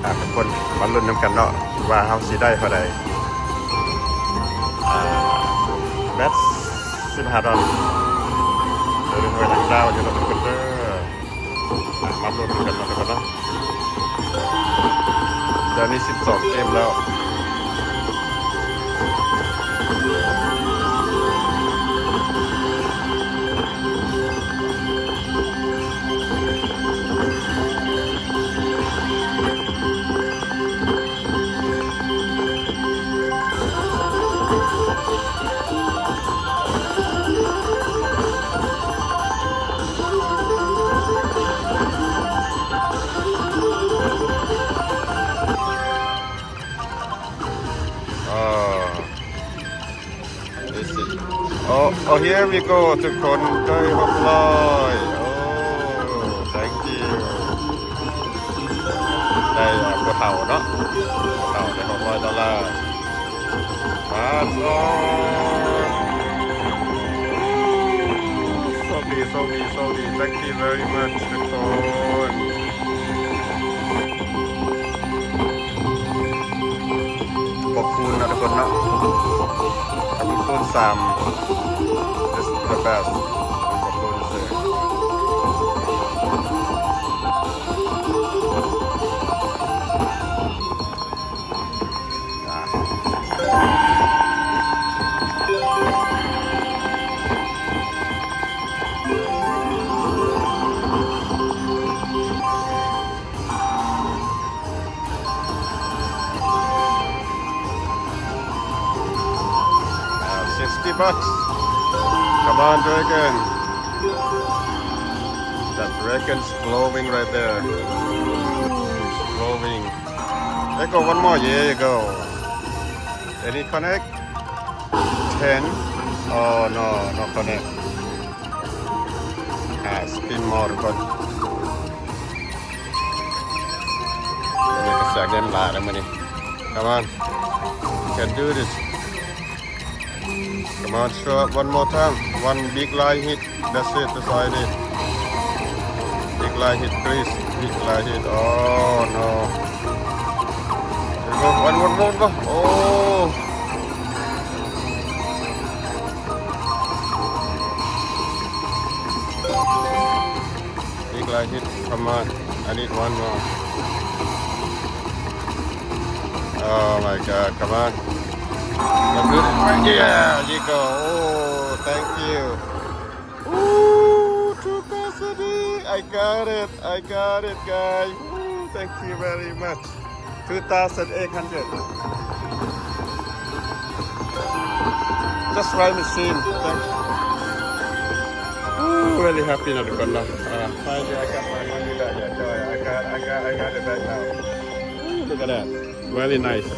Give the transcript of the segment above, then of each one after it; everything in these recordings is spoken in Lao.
ອ່ະ ທຸກຄົນມາລຸ້ນນຳກັນເນາະ ວ່າເຮົາຊິໄດ້ເທົ່າໃດ. ອ່າ ແບັດສິບຫ້າດອນ ເດີນໄປທາງດາວຢູ່ເນາະ ທຸກຄົນເດີ. ອ່ະ ມາລຸ້ນນຳກັນເນາະ ທຸກຄົນເນາະ. ດຽວນີ້ສິບສອງເກມແລ້ວ. Let's see. Oh, oh, here we go ທຸກຄົນ ໄດ້ຫົກຮ້ອຍ. Oh, thank you. ໄດ້ ອ່າ ຜູ້ເຖົ້າເນາະ ຜູ້ເຖົ້າໄດ້ຫົກຮ້ອຍດອນລາ. ມາ ໂຊກດີ ໂຊກດີ ໂຊກດີ. Thank you very much ທຸກຄົນ. ບໍ່ຄູນເນາະ ທຸກຄົນເນາະ ຖ້າມັນຄູນສາມ it's the best. ບໍ່ຄູນຊື່. Ah, sixty bucks. Come on, dragon. That dragon's glowing right there. Glowing. There go one more. Yeah, you go. Any connect? Ten. Oh, no, no connect. Ah, spin more, but ມື້ນີ້ກະສຽເງິນຫຼາຍແລ້ວມື້ນີ້. Come on. You can do this. Come on, show up one more time. One big line hit. That's it. That's all I need. Big line hit, please. Big line hit. Oh, no. One more, one more, one more. Oh. Big line hit, come on. I need one more. Oh my God, come on. That's it. Yeah, you go. Oh, thank you. Ooh, two thousand. I got it. I got it, guys. Ooh, thank you very much. Two thousand eight hundred. Just right machine. Thank you. Ooh, very happy ເນາະ ທຸກຄົນເນາະ. Uh, finally, I got my money back. Yeah, joy. I got, I got, I got it back now. Ooh, look at that. Very nice.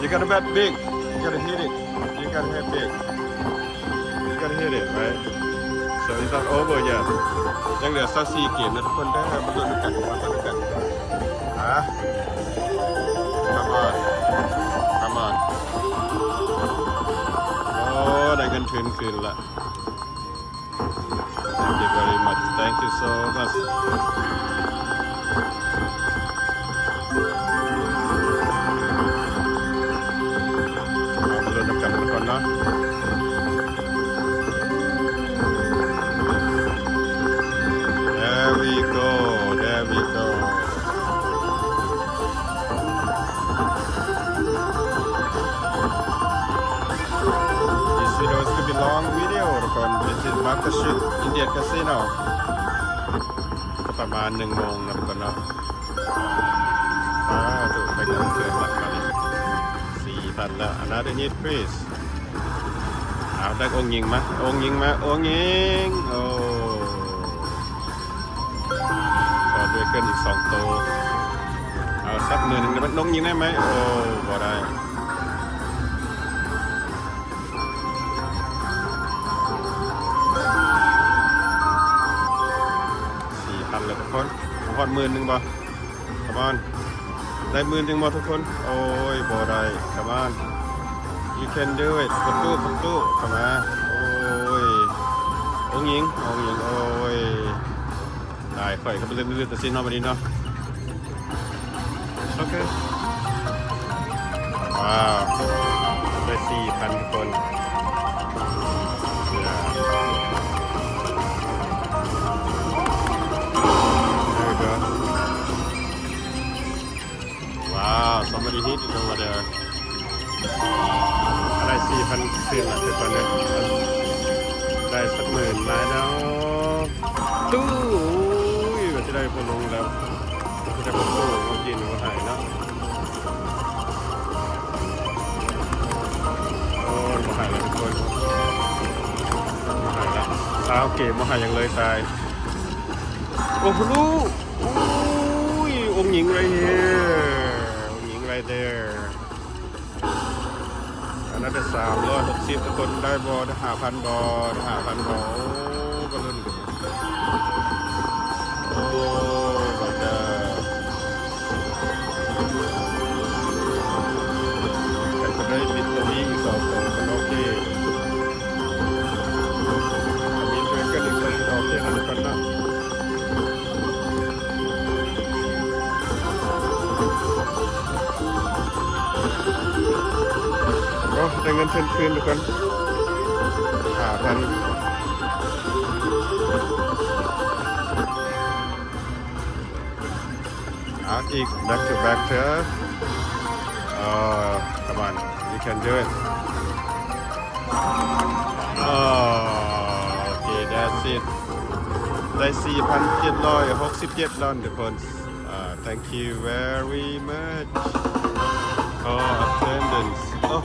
You gotta bet big. You gotta hit it. You gotta hit big. You gotta hit it, right? So it's not over yet. ຍັງເຫຼືອຊາວສີ່ເກມນະທຸກຄົນເດີ ມາລຸ້ນນຳກັນ ມາລຸ້ນນຳກັນ. ອ່າ Come on. Come on. ໂອ້ ໄດ້ເງິນທຶນຄືນລະ. Thank you very much. Thank you so much. ເຮົາມາລຸ້ນນຳກັນທຸກຄົນເນາະ. There we go. There we go. This video is gonna be long video ທຸກຄົນ. This is Markashit Indian Casino. ປະມານໜຶ່ງໂມງເນາະທຸກຄົນເນາະ. ອ່າ ໄປກັນເກີນລະບາດນີ້ ສີ່ພັນລະ. Another hit, please. ເອົາ ໄດ້ອົງຍິງມາ ອົງຍິງມາ ອົງຍິງ. ໂອ້ ຕໍ່ດ້ວຍເກີນອີກສອງໂຕ. ເອົາ ສັກໝື່ນໜຶ່ງໄດ້ໄໝ ນົກຍິງໄດ້ໄໝ? ໂອ້ ບໍ່ໄດ້. ສີ່ພັນແລ້ວທຸກຄົນ. ຮອດໝື່ນໜຶ່ງບໍ່? Come on. ໄດ້ໝື່ນໜຶ່ງບໍ່ທຸກຄົນ? ໂອ້ຍ ບໍ່ໄດ້. Come on. You can do it. ປະຕູ ປະຕູ ເຂົ້າມາ. ໂອ້ຍ ອົງຍິງ ອົງຍິງ. ໂອ້ຍ ຕາຍ ຂ້ອຍກໍໄປເລື່ອຍໆ ແຕ່ຊີ້ເນາະ ບັດນີ້ເນາະ. ໂອເຄ ວ້າວ ໄດ້ສີ່ພັນທຸກຄົນ There we go. Wow, somebody hit it over there. ໄດ້ສີ່ພັນເຊັນລະ ທຸກຄົນເດີ ໄດ້ສັກໝື່ນຫຼາຍແລ້ວ. ຕູ້ ໂອ້ຍ ວ່າຊິໄດ້ບໍ່ລົງແລ້ວ ວ່າຊິໄດ້ບໍ່ໂກ້ ບໍ່ກິນບໍ່ໃຫ້ເນາະ. ໂອ້ຍ ບໍ່ໃຫ້ແລ້ວທຸກຄົນ ບໍ່ໃຫ້ລະ ຊາວເກມບໍ່ໃຫ້ຫຍັງເລີຍ ຕາຍ. ໂອ້ໂຫ ໂອ້ຍ ອົງຍິງ right here ອົງຍິງ right there. Another ສາມຮ້ອຍຫົກສິບ ທຸກຄົນ ໄດ້ບໍ່? ໄດ້ຫ້າພັນບໍ່? ໄດ້ຫ້າພັນບໍ່? ໂອ້ ກະລຸ້ນກັນ ໂອ້ ບາດເດີ ໃຜຈະໄດ້ບິດໂຕນີ້ອີກສອງຄົນ ໂອເຄ ບິດເປັນກັນອີກຄົນ ໂອເຄ ຫັ້ນກ່ອນເນາະ. ໂອ້ ໄດ້ເງິນເພີ່ມຄືນທຸກຄົນ ຫ້າພັນ ອາ ອີກ back to back ເທີ ເອີ come on, you can do it. ໂອເຄ that's it ໄດ້ສີ່ພັນເຈັດຮ້ອຍຫົກສິບເຈັດດອນ ທຸກຄົນ. ເອີ thank you very much for attendance. ໂອ້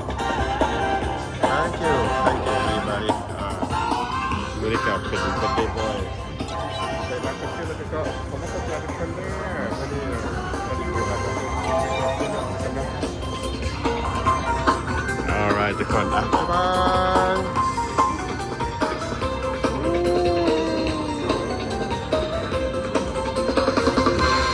thank you, thank you everybody. ເອີ ມື້ນີ້ກະເປັນ birthday boy ໄດ້ມາເປັນເພື່ອນ ແລ້ວກະຂໍມາຂອບໃຈທຸກຄົນເດີ ມື້ນີ້ Alright ທຸກຄົນ ອ່ະ ບາຍບາຍ.